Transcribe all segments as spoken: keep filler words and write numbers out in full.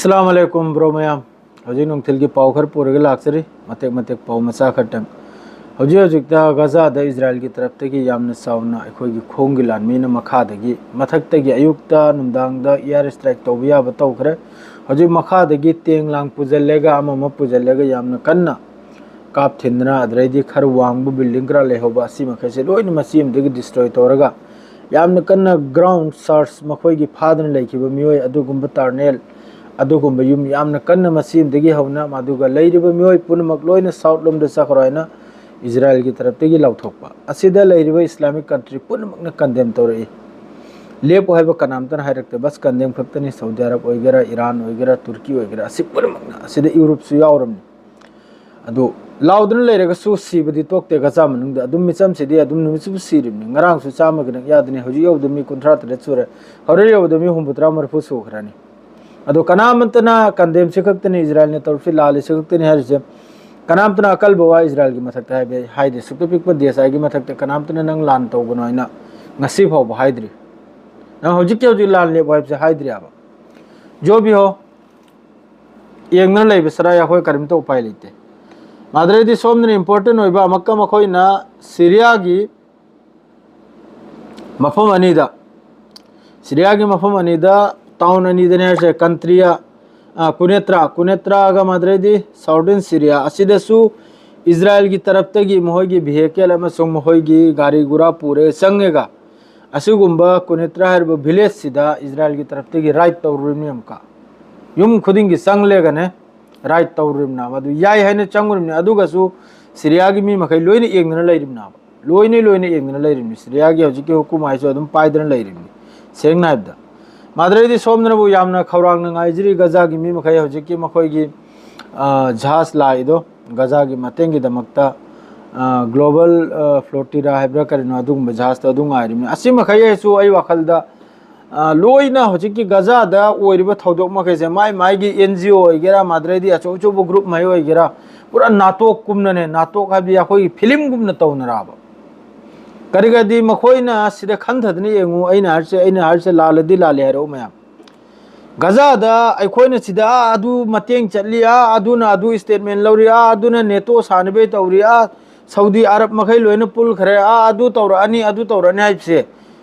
ꯑꯁꯂꯥꯃꯨ ꯑꯂꯥꯏꯀꯨꯝ, bro ꯃꯌꯥꯝ꯫ ꯍꯧꯖꯤꯛ ꯅꯨꯡꯊꯤꯜꯒꯤ ꯄꯥꯎ ꯈꯔ ꯄꯨꯔꯒ ꯂꯥꯛꯆꯔꯤ, ꯃꯇꯦꯛ ꯃꯇꯦꯛ ꯄꯥꯎ ꯃꯆꯥ ꯈꯔꯇꯪ꯫ ꯍꯧꯖꯤꯛ ꯍꯧꯖꯤꯛꯇ ꯒꯖꯥꯗ ꯏꯖꯔꯥꯏꯜꯒꯤ ꯇꯔꯞꯇꯒꯤ ꯌꯥꯝꯅ ꯆꯥꯎꯅ ꯑꯩꯈꯣꯏꯒꯤ ꯈꯣꯡꯒꯤ ꯂꯥꯟꯃꯤꯅ ꯃꯈꯥꯗꯒꯤ, ꯃꯊꯛꯇꯒꯤ ꯑꯌꯨꯛꯇ ꯅꯨꯡꯗꯥꯡꯗ ꯏꯌꯥꯔ ꯏꯁꯇ꯭ꯔꯥꯏꯛ ꯇꯧꯕ ꯌꯥꯕ ꯇꯧꯈ꯭ꯔꯦ꯫ ꯍꯧꯖꯤꯛ ꯃꯈꯥꯗꯒꯤ ꯇꯦꯡ ꯂꯥꯡ ꯄꯨꯁꯤꯜꯂꯒ, ꯑꯃ ꯑꯃ ꯄꯨꯁꯤꯜꯂꯒ ꯌꯥꯝꯅ ꯀꯟꯅ ꯀꯥꯞ ꯊꯤꯟꯗꯅ, ꯑꯗꯨꯗꯩꯗꯤ ꯈꯔ ꯋꯥꯡꯕ ꯕꯤꯜꯗꯤꯡ ꯈꯔ ꯂꯩꯍꯧꯕ, ꯑꯁꯤ ꯃꯈꯩꯁꯦ ꯂꯣꯏꯅ ꯃꯆꯤ ꯑꯃꯗꯒꯤ ꯗꯤꯁꯇ꯭ꯔꯣꯏ ꯇꯧꯔꯒ, ꯌꯥꯝꯅ ꯀꯟꯅ ꯒ꯭ꯔꯥꯎꯟ ꯁꯥꯔꯆ, ꯃꯈꯣꯏꯒꯤ ꯐꯥꯗꯅ ꯂꯩꯈꯤꯕ ꯃꯤꯑꯣꯏ ꯑꯗꯨꯒꯨꯝꯕ ꯇꯥꯔꯅꯦꯜ, ꯑꯗꯨꯒꯨꯝꯕ ꯌꯨꯝ ꯌꯥꯝꯅ ꯀꯟꯅ ꯃꯆꯤ ꯑꯃꯗꯒꯤ ꯍꯧꯅ, ꯃꯗꯨꯒ ꯂꯩꯔꯤꯕ ꯃꯤꯑꯣꯏ ꯄꯨꯝꯅꯃꯛ ꯂꯣꯏꯅ ꯁꯥꯎꯠ ꯂꯣꯝꯗ ꯆꯠꯈ꯭ꯔꯣ ꯍꯥꯏꯅ ꯏꯖꯔꯥꯏꯜꯒꯤ ꯇꯔꯞꯇꯒꯤ ꯂꯥꯎꯊꯣꯛꯄ꯫ ꯑꯁꯤꯗ ꯂꯩꯔꯤꯕ ꯏꯁꯂꯥꯃꯤꯛ ꯀꯟꯇ꯭ꯔꯤ ꯄꯨꯝꯅꯃꯛꯅ ꯀꯟꯗꯦꯝ ꯇꯧꯔꯛꯏ꯫ ꯂꯦꯞꯄꯨ ꯍꯥꯏꯕ ꯀꯅꯥꯝꯇꯅ ꯍꯥꯏꯔꯛꯇꯦ, ꯕꯁ ꯀꯟꯗꯦꯝ ꯈꯛꯇꯅꯤ꯫ ꯁꯥꯎꯗꯤ ꯑꯔꯕ ꯑꯣꯏꯒꯦꯔꯥ, ꯏꯔꯥꯟ ꯑꯣꯏꯒꯦꯔꯥ, ꯇꯨꯔꯀꯤ ꯑꯣꯏꯒꯦꯔꯥ, ꯑꯁꯤ ꯄꯨꯝꯅꯃꯛꯅ, ꯑꯁꯤꯗ ꯌꯨꯔꯣꯞꯁꯨ ꯌꯥꯎꯔꯝꯅꯤ꯫ ꯑꯗꯨ ꯂꯥꯎꯗꯨꯅ ꯂꯩꯔꯒꯁꯨ ꯁꯤꯕꯗꯤ ꯇꯣꯛꯇꯦ꯫ ꯒꯖꯥ ꯃꯅꯨꯡꯗ ꯑꯗꯨꯝ ꯃꯤꯆꯝꯁꯤꯗꯤ ꯑꯗꯨꯝ ꯅꯨꯃꯤꯠꯁꯤꯕꯨ ꯁꯤꯔꯤꯕꯅꯤ꯫ ꯉꯔꯥꯡꯁꯨ ꯆꯥꯝꯃꯒꯤ ꯅꯛ ꯌꯥꯗꯅꯤ, ꯍꯧꯖꯤꯛ ꯌꯧꯕꯗ ꯃꯤ ꯀꯨꯟꯊ꯭ꯔꯥ ꯇꯔꯦꯠ ꯁꯨꯔꯦ, ꯍꯣꯔꯦꯟ ꯌꯧꯕꯗ ꯃꯤ ꯍꯨꯝꯐꯨꯇꯔꯥ ꯃꯔꯤꯐꯨ ꯁꯨꯈ꯭ꯔꯅꯤ꯫ ꯑꯗꯣ ꯀꯅꯥꯃꯠꯇꯅ ꯀꯟꯗꯦꯝꯁꯤ ꯈꯛꯇꯅꯤ ꯏꯖꯔꯥꯏꯜꯅ ꯇꯧꯔꯤꯁꯤ, ꯂꯥꯜꯂꯤꯁꯤ ꯈꯛꯇꯅꯤ ꯍꯥꯏꯔꯤꯁꯦ꯫ ꯀꯅꯥꯝꯇꯅ ꯑꯀꯜꯕ ꯋꯥ ꯏꯖꯔꯥꯏꯜꯒꯤ ꯃꯊꯛꯇ ꯍꯥꯏꯕ ꯍꯥꯏꯗꯦ꯫ ꯁꯨꯛꯇ ꯄꯤꯛꯄ ꯗꯦꯁ ꯑꯩꯒꯤ ꯃꯊꯛꯇ ꯀꯅꯥꯝꯇꯅ ꯅꯪ ꯂꯥꯟ ꯇꯧꯕꯅꯣ ꯍꯥꯏꯅ ꯉꯁꯤ ꯐꯥꯎꯕ ꯍꯥꯏꯗ꯭ꯔꯤ꯫ ꯅꯪ ꯍꯧꯖꯤꯛꯀꯤ ꯍꯧꯖꯤꯛ ꯂꯥꯟ ꯂꯦꯞꯄꯣ ꯍꯥꯏꯕꯁꯦ ꯍꯥꯏꯗ꯭ꯔꯤꯑꯕ꯫ ꯖꯣꯕꯤ ꯍꯣ, ꯌꯦꯡꯗꯅ ꯂꯩꯕ ꯁꯔꯥꯏ ꯑꯩꯈꯣꯏ ꯀꯔꯤꯝꯇ ꯎꯄꯥꯏ ꯂꯩꯇꯦ꯫ ꯃꯥꯗ꯭ꯔꯩꯗꯤ ꯁꯣꯝꯗꯅ ꯏꯝꯄꯣꯔꯇꯦꯟ ꯑꯣꯏꯕ ꯑꯃꯨꯛꯀ ꯃꯈꯣꯏꯅ ꯁꯤꯔꯤꯌꯥꯒꯤ ꯃꯐꯝ ꯑꯅꯤꯗ, ꯁꯤꯔꯤꯌꯥꯒꯤ ꯃꯐꯝ ꯑꯅꯤꯗ, ꯇꯥꯎꯟ ꯑꯅꯤꯗꯅꯦ ꯍꯥꯏꯔꯤꯁꯦ, ꯀꯟꯇ꯭ꯔꯤꯌꯥ, ꯑ, ꯀꯨꯅꯦꯇ꯭ꯔꯥ, ꯀꯨꯅꯦꯇ꯭ꯔꯥꯒ ꯃꯥꯗ꯭ꯔꯩꯗꯤ ꯁꯥꯎꯗꯔꯟ ꯁꯤꯔꯤꯌꯥ ꯑꯁꯤꯗꯁꯨ ꯏꯖꯔꯥꯏꯜꯒꯤ ꯇꯔꯞꯇꯒꯤ ꯃꯈꯣꯏꯒꯤ ꯚꯤꯍꯦꯀꯦꯜ ꯑꯃꯁꯨꯡ ꯃꯈꯣꯏꯒꯤ ꯒꯥꯔꯤ ꯒꯨꯔꯥ ꯄꯨꯔꯒ ꯆꯪꯉꯒ ꯑꯁꯤꯒꯨꯝꯕ ꯀꯨꯅꯦꯇ꯭ꯔꯥ ꯍꯥꯏꯔꯤꯕ ꯚꯤꯂꯦꯖꯁꯤꯗ ꯏꯖꯔꯥꯏꯜꯒꯤ ꯇꯔꯞꯇꯒꯤ ꯔꯥꯏꯠ ꯇꯧꯔꯨꯔꯤꯕꯅꯤ ꯑꯃꯨꯛꯀ꯫ ꯌꯨꯝ ꯈꯨꯗꯤꯡꯒꯤ ꯆꯪꯂꯒꯅꯦ ꯔꯥꯏꯠ ꯇꯧꯔꯤꯕꯅꯦꯕ꯫ ꯑꯗꯨ ꯌꯥꯏ ꯍꯥꯏꯅ ꯆꯪꯉꯨꯔꯤꯕꯅꯤ꯫ ꯑꯗꯨꯒꯁꯨ ꯁꯤꯔꯤꯌꯥꯒꯤ ꯃꯤ ꯃꯈꯩ ꯂꯣꯏꯅ ꯌꯦꯡꯗꯅ ꯂꯩꯔꯤꯕꯅꯦꯕ꯫ ꯂꯣꯏꯅ ꯂꯣꯏꯅ ꯌꯦꯡꯗꯅ ꯂꯩꯔꯤꯕꯅꯤ꯫ ꯁꯤꯔꯤꯌꯥꯒꯤ ꯍꯧꯖꯤꯛꯀꯤ ꯍꯨꯀꯨꯃꯥꯏꯁꯨ ꯑꯗꯨꯝ ꯄꯥꯏꯗꯅ ꯂꯩꯔꯤꯕꯅꯤ, ꯁꯦꯡꯅ ꯍꯥꯏꯕꯗ꯫ ꯃꯥꯗ꯭ꯔꯩꯗꯤ ꯁꯣꯝꯗꯅꯕꯨ ꯌꯥꯝꯅ ꯈꯧꯔꯥꯡꯅ ꯉꯥꯏꯖꯔꯤ ꯒꯖꯥꯒꯤ ꯃꯤ ꯃꯈꯩ ꯍꯧꯖꯤꯛꯀꯤ ꯃꯈꯣꯏꯒꯤ, ꯑ, ꯖꯍꯥꯖ ꯂꯥꯛꯏꯗꯣ ꯒꯖꯥꯒꯤ ꯃꯇꯦꯡꯒꯤꯗꯃꯛꯇ, ꯑ, ꯒ꯭ꯂꯣꯕꯜ, ꯑ, ꯐ꯭ꯂꯣꯇꯤꯔꯥ ꯍꯥꯏꯕ꯭ꯔꯥ ꯀꯔꯤꯅꯣ, ꯑꯗꯨꯒꯨꯝꯕ ꯖꯍꯥꯖꯇꯣ ꯑꯗꯨ ꯉꯥꯏꯔꯤꯕꯅꯤ꯫ ꯑꯁꯤ ꯃꯈꯩ ꯑꯩꯁꯨ ꯑꯩ ꯋꯥꯈꯜꯗ ꯑ, ꯂꯣꯏꯅ ꯍꯧꯖꯤꯛꯀꯤ ꯒꯖꯥꯗ ꯑꯣꯏꯔꯤꯕ ꯊꯧꯗꯣꯛ ꯃꯈꯩꯁꯦ ꯃꯥꯏ ꯃꯥꯏꯒꯤ ꯑꯦꯟ ꯖꯤ ꯑꯣ ꯑꯣꯏꯒꯦꯔꯥ, ꯃꯥꯗ꯭ꯔꯩꯗꯤ ꯑꯆꯧ ꯑꯆꯧꯕ ꯒ꯭ꯔꯨꯞ ꯃꯍꯩ ꯑꯣꯏꯒꯦꯔꯥ, ꯄꯨꯔꯥ ꯅꯥꯇꯣꯛ ꯀꯨꯝꯅꯅꯦ, ꯅꯥꯇꯣꯛ ꯍꯥꯏꯕꯗꯤ ꯑꯩꯈꯣꯏꯒꯤ ꯐꯤꯂꯝꯒꯨꯝꯅ ꯇꯧꯅꯔꯛꯑꯕ꯫ ꯀꯔꯤꯒꯗꯤ ꯃꯈꯣꯏꯅ ꯁꯤꯗ ꯈꯟꯊꯗꯅ ꯌꯦꯡꯉꯨ, ꯑꯩꯅ ꯍꯥꯏꯔꯤꯁꯦ, ꯑꯩꯅ ꯍꯥꯏꯔꯤꯁꯦ ꯂꯥꯜꯂꯗꯤ ꯂꯥꯜꯂꯦ ꯍꯥꯏꯔꯛꯎ ꯃꯌꯥꯝ꯫ ꯒꯖꯥꯗ ꯑꯩꯈꯣꯏꯅ ꯁꯤꯗ ꯑꯥ ꯑꯗꯨ ꯃꯇꯦꯡ ꯆꯠꯂꯤ, ꯑꯥ ꯑꯗꯨꯅ ꯑꯗꯨ statement ꯂꯧꯔꯤ, ꯑꯥ ꯑꯗꯨꯅ ꯅꯦꯇꯣ ꯁꯥꯟꯅꯕꯩ ꯇꯧꯔꯤ, ꯑꯥ ꯁꯧꯗꯤ ꯑꯔꯕ ꯃꯈꯩ ꯂꯣꯏꯅ ꯄꯨꯜꯈ꯭ꯔꯦ, ꯑꯥ ꯑꯗꯨ ꯇꯧꯔꯛꯑꯅꯤ, ꯑꯗꯨ ꯇꯧꯔꯛꯑꯅꯤ ꯍꯥꯏꯕꯁꯦ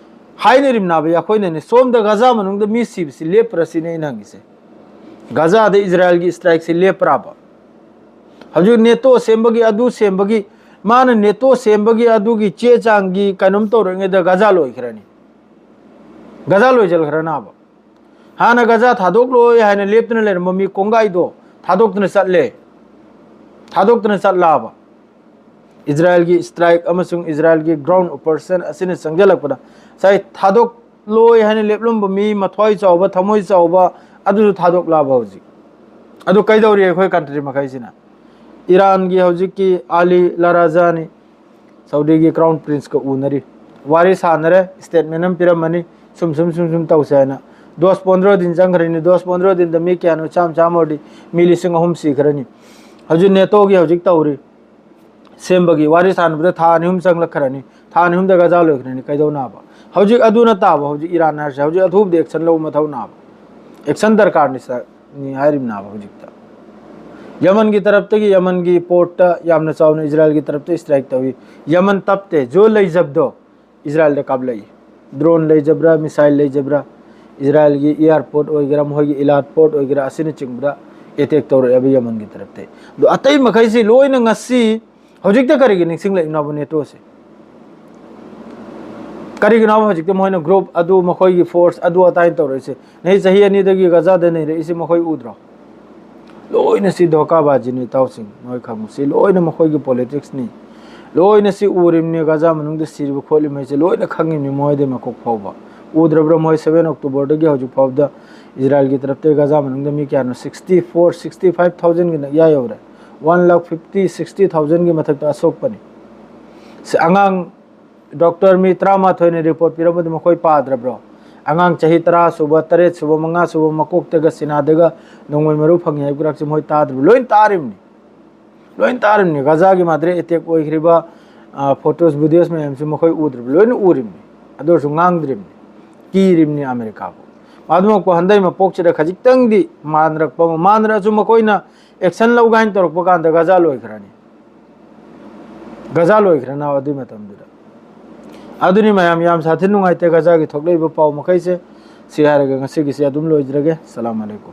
ꯍꯥꯏꯅꯔꯤꯕꯅꯥꯕ ꯑꯩꯈꯣꯏꯅꯅꯦ꯫ ꯁꯣꯝꯗ ꯒꯖꯥ ꯃꯅꯨꯡꯗ ꯃꯤ ꯁꯤꯕꯁꯤ ꯂꯦꯞꯄ꯭ꯔꯥ ꯁꯤꯅꯤ ꯑꯩꯅ ꯍꯪꯉꯤꯁꯦ꯫ ꯒꯖꯥꯗ ꯏꯖꯔꯥꯏꯜꯒꯤ strikeꯁꯤ ꯂꯦꯞꯄ꯭ꯔꯥꯕ? ꯍꯧꯖꯤꯛ ꯅꯦꯇꯣ ꯁꯦꯝꯕꯒꯤ, ꯑꯗꯨ ꯁꯦꯝꯕꯒꯤ, ꯃꯥꯅ ꯅꯦꯇꯣ ꯁꯦꯝꯕꯒꯤ ꯑꯗꯨꯒꯤ ꯆꯦ ꯆꯥꯡꯒꯤ ꯀꯩꯅꯣꯝ ꯇꯧꯔꯤꯉꯩꯗ ꯒꯖꯥ ꯂꯣꯏꯈ꯭ꯔꯅꯤ꯫ ꯒꯖꯥ ꯂꯣꯏꯁꯤꯜꯈ꯭ꯔꯅꯥꯕ? ꯍꯥꯟꯅ ꯒꯖꯥ ꯊꯥꯗꯣꯛꯂꯣꯏ ꯍꯥꯏꯅ ꯂꯦꯞꯇꯨꯅ ꯂꯩꯔꯝꯕ ꯃꯤ ꯀꯣꯡꯒꯥꯏꯗꯣ ꯊꯥꯗꯣꯛꯇꯨꯅ ꯆꯠꯂꯦ꯫ ꯊꯥꯗꯣꯛꯇꯨꯅ ꯆꯠꯂꯥꯕ? ꯏꯖꯔꯥꯏꯜꯒꯤ strike ꯑꯃꯁꯨꯡ ꯏꯖꯔꯥꯏꯜꯒꯤ ground operation ꯑꯁꯤꯅ ꯆꯪꯁꯤꯜꯂꯛꯄꯗ ꯉꯁꯥꯏ ꯊꯥꯗꯣꯛꯂꯣꯏ ꯍꯥꯏꯅ ꯂꯦꯞꯂꯝꯕ ꯃꯤ ꯃꯊ꯭ꯋꯥꯏ ꯆꯥꯎꯕ, ꯊꯃꯣꯏ ꯆꯥꯎꯕ ꯑꯗꯨꯁꯨ ꯊꯥꯗꯣꯛꯂꯥꯕ ꯍꯧꯖꯤꯛ? ꯑꯗꯨ ꯀꯩꯗꯧꯔꯤ ꯑꯩꯈꯣꯏ country ꯃꯈꯩꯁꯤꯅ? ꯏꯔꯥꯟꯒꯤ ꯍꯧꯖꯤꯛꯀꯤ ꯑꯥꯂꯤ ꯂꯥꯔꯥꯖꯥꯅꯤ, ꯁꯥꯎꯗꯤꯒꯤ crown princeꯀ ꯎꯅꯔꯤ, ꯋꯥꯔꯤ ꯁꯥꯟꯅꯔꯦ, statement ꯑꯃ ꯄꯤꯔꯝꯃꯅꯤ, ꯁꯨꯝ ꯁꯨꯝ ꯁꯨꯝ ꯁꯨꯝ ꯇꯧꯁꯦ ꯍꯥꯏꯅ꯫ ꯗꯣꯁ ꯄꯣꯟꯗ꯭ꯔꯣ ꯗꯤꯟ ꯆꯪꯈ꯭ꯔꯅꯤ, ꯗꯣꯁ ꯄꯣꯟꯗ꯭ꯔꯣ ꯗꯤꯟꯗ ꯃꯤ ꯀꯌꯥꯅꯣ? ꯆꯥꯝꯃ ꯆꯥꯝꯃ ꯑꯣꯏꯔꯗꯤ ꯃꯤ ꯂꯤꯁꯤꯡ ꯑꯍꯨꯝ ꯁꯤꯈ꯭ꯔꯅꯤ꯫ ꯍꯧꯖꯤꯛ ꯅꯦꯇꯣꯒꯤ ꯍꯧꯖꯤꯛ ꯇꯧꯔꯤ ꯁꯦꯝꯕꯒꯤ ꯋꯥꯔꯤ ꯁꯥꯟꯅꯕꯗ ꯊꯥ ꯑꯅꯤ ꯑꯍꯨꯝ ꯆꯪꯂꯛꯈ꯭ꯔꯅꯤ, ꯊꯥ ꯑꯅꯤ ꯑꯍꯨꯝꯗ ꯒꯖꯥ ꯂꯣꯏꯈ꯭ꯔꯅꯤ꯫ ꯀꯩꯗꯧꯅꯕ? ꯍꯧꯖꯤꯛ ꯑꯗꯨ ꯅꯠꯇꯕ, ꯍꯧꯖꯤꯛ ꯏꯔꯥꯟ ꯍꯥꯏꯔꯤꯁꯦ ꯍꯧꯖꯤꯛ ꯑꯊꯨꯕꯗ action ꯂꯧꯕ ꯃꯊꯧ ꯅꯥꯕ, action ꯗꯔꯀꯥꯔꯅꯤ ꯁ-, ꯅꯤ ꯍꯥꯏꯔꯤꯕꯅꯥꯕ ꯍꯧꯖꯤꯛꯇ꯫ ꯌꯃꯟꯒꯤ ꯇꯔꯞꯇꯒꯤ ꯌꯃꯟꯒꯤ portꯇ ꯌꯥꯝꯅ ꯆꯥꯎꯅ ꯏꯖꯔꯥꯏꯜꯒꯤ ꯇꯔꯞꯇ strike ꯇꯧꯏ꯫ ꯌꯃꯟ ꯇꯞꯇꯦ, ꯖꯣ ꯂꯩꯖꯕꯗꯣ ꯏꯖꯔꯥꯏꯜꯗ ꯀꯥꯞꯂꯛꯏ꯫ Drone ꯂꯩꯖꯕ꯭ꯔꯥ, missile ꯂꯩꯖꯕ꯭ꯔꯥ, ꯏꯖꯔꯥꯏꯜꯒꯤ airport ꯑꯣꯏꯒꯦꯔꯥ, ꯃꯈꯣꯏꯒꯤ Eilat port ꯑꯣꯏꯒꯦꯔꯥ, ꯑꯁꯤꯅꯆꯤꯡꯕꯗ attack ꯇꯧꯔꯛꯑꯦꯕ ꯌꯃꯟꯒꯤ ꯇꯔꯞꯇꯩ꯫ ꯑꯗꯣ ꯑꯇꯩ ꯃꯈꯩꯁꯤ ꯂꯣꯏꯅ ꯉꯁꯤ ꯍꯧꯖꯤꯛꯇ ꯀꯔꯤꯒꯤ ꯅꯤꯡꯁꯤꯡꯂꯛꯏꯅꯣꯕ ꯅꯦꯇꯣꯁꯦ? ꯀꯔꯤꯒꯤꯅꯣꯕ ꯍꯧꯖꯤꯛꯇ ꯃꯈꯣꯏꯅ group ꯑꯗꯨ, ꯃꯈꯣꯏꯒꯤ force ꯑꯗꯨ ꯑꯗꯥꯏꯅ ꯇꯧꯔꯛꯏꯁꯦ? ꯅꯍꯤ ꯆꯍꯤ ꯑꯅꯤꯗꯒꯤ ꯒꯖꯥꯗ ꯅꯩꯔꯛꯏꯁꯦ ꯃꯈꯣꯏ ꯎꯗ꯭ꯔꯣ? ꯂꯣꯏꯅ ꯁꯤ ꯙꯣꯀꯥꯕꯥꯖꯤꯅꯤ, ꯏꯇꯥꯎꯁꯤꯡ, ꯅꯣꯏ ꯈꯪꯉꯨ, ꯁꯤ ꯂꯣꯏꯅ ꯃꯈꯣꯏꯒꯤ politicsꯅꯤ꯫ ꯂꯣꯏꯅ ꯁꯤ ꯎꯔꯤꯕꯅꯤ, ꯒꯖꯥ ꯃꯅꯨꯡꯗ ꯁꯤꯔꯤꯕ ꯈꯣꯠꯂꯤꯕ ꯃꯩꯁꯦ ꯂꯣꯏꯅ ꯈꯪꯉꯤꯕꯅꯤ ꯃꯣꯏꯗꯩ ꯃꯀꯣꯛ ꯐꯥꯎꯕ꯫ ꯎꯗ꯭ꯔꯕ꯭ꯔꯥ? ꯃꯣꯏ seven Octoberꯗꯒꯤ ꯍꯧꯖꯤꯛ ꯐꯥꯎꯕꯗ ꯏꯖꯔꯥꯏꯜꯒꯤ ꯇꯔꯞꯇ ꯒꯖꯥ ꯃꯅꯨꯡꯗ ꯃꯤ ꯀꯌꯥꯅꯣ? Sixty four, sixty five thousandꯒꯤ ꯅꯛꯌꯥ ꯌꯧꯔꯦ꯫ One lakh fifty, sixty thousandꯒꯤ ꯃꯊꯛꯇ ꯑꯁꯣꯛꯄꯅꯤ꯫ ꯁꯤ ꯑꯉꯥꯡ doctor ꯃꯤ ꯇꯔꯥꯃꯥꯊꯣꯏꯅ report ꯄꯤꯔꯝꯕꯗꯨ ꯃꯈꯣꯏ ꯄꯥꯗ꯭ꯔꯕ꯭ꯔꯣ? ꯑꯉꯥꯡ ꯆꯍꯤ ꯇꯔꯥ ꯁꯨꯕ, ꯇꯔꯦꯠ ꯁꯨꯕ, ꯃꯉꯥ ꯁꯨꯕ ꯃꯀꯣꯛꯇꯒ ꯁꯤꯅꯥꯗꯒ ꯅꯣꯡꯃꯩ ꯃꯔꯨ ꯐꯪꯉꯤ ꯍꯥꯏꯕ ꯈꯔꯁꯤ ꯃꯣꯏ ꯇꯥꯗ꯭ꯔꯕ꯭ꯔꯣ? ꯂꯣꯏꯅ ꯇꯥꯔꯤꯕꯅꯤ꯫ ꯂꯣꯏꯅ ꯇꯥꯔꯤꯕꯅꯤ꯫ ꯒꯖꯥꯒꯤ ꯃꯥꯗ꯭ꯔꯦ attack ꯑꯣꯏꯈ꯭ꯔꯤꯕ, ꯑ, photos, videos ꯃꯌꯥꯝꯁꯨ ꯃꯈꯣꯏ ꯎꯗ꯭ꯔꯤꯕ? ꯂꯣꯏꯅ ꯎꯔꯤꯕꯅꯤ꯫ ꯑꯗꯨ ꯑꯣꯏꯔꯁꯨ ꯉꯥꯡꯗ꯭ꯔꯤꯕꯅꯤ꯫ ꯀꯤꯔꯤꯕꯅꯤ ꯑꯃꯦꯔꯤꯀꯥꯕꯨ꯫ ꯑꯗꯨꯃꯛꯄꯨ ꯍꯟꯗꯩ ꯃꯄꯣꯛꯁꯤꯗ ꯈꯖꯤꯛꯇꯪꯗꯤ ꯃꯥꯟꯅꯔꯛꯄ ꯑꯃ, ꯃꯥꯟꯅꯔꯛꯑꯁꯨ ꯃꯈꯣꯏꯅ action ꯂꯧꯒꯦ ꯍꯥꯏꯅ ꯇꯧꯔꯛꯄ ꯀꯥꯟꯗ ꯒꯖꯥ ꯂꯣꯏꯈ꯭ꯔꯅꯤ꯫ ꯒꯖꯥ ꯂꯣꯏꯈ꯭ꯔꯦ ꯅꯥꯎ ꯑꯗꯨꯏ ꯃꯇꯝꯗꯨꯗ꯫ ꯑꯗꯨꯅꯤ ꯃꯌꯥꯝ, ꯌꯥꯝ ꯁꯥꯊꯤ ꯅꯨꯡꯉꯥꯏꯇꯦ ꯒꯖꯥꯒꯤ ꯊꯣꯛꯂꯛꯏꯕ ꯄꯥꯎ ꯃꯈꯩꯁꯦ꯫ ꯁꯤ ꯍꯥꯏꯔꯒ ꯉꯁꯤꯒꯤꯁꯦ ꯑꯗꯨꯝ ꯂꯣꯏꯖꯔꯒꯦ꯫ ꯁꯂꯥꯝ ꯑꯂꯩꯀꯨꯝ꯫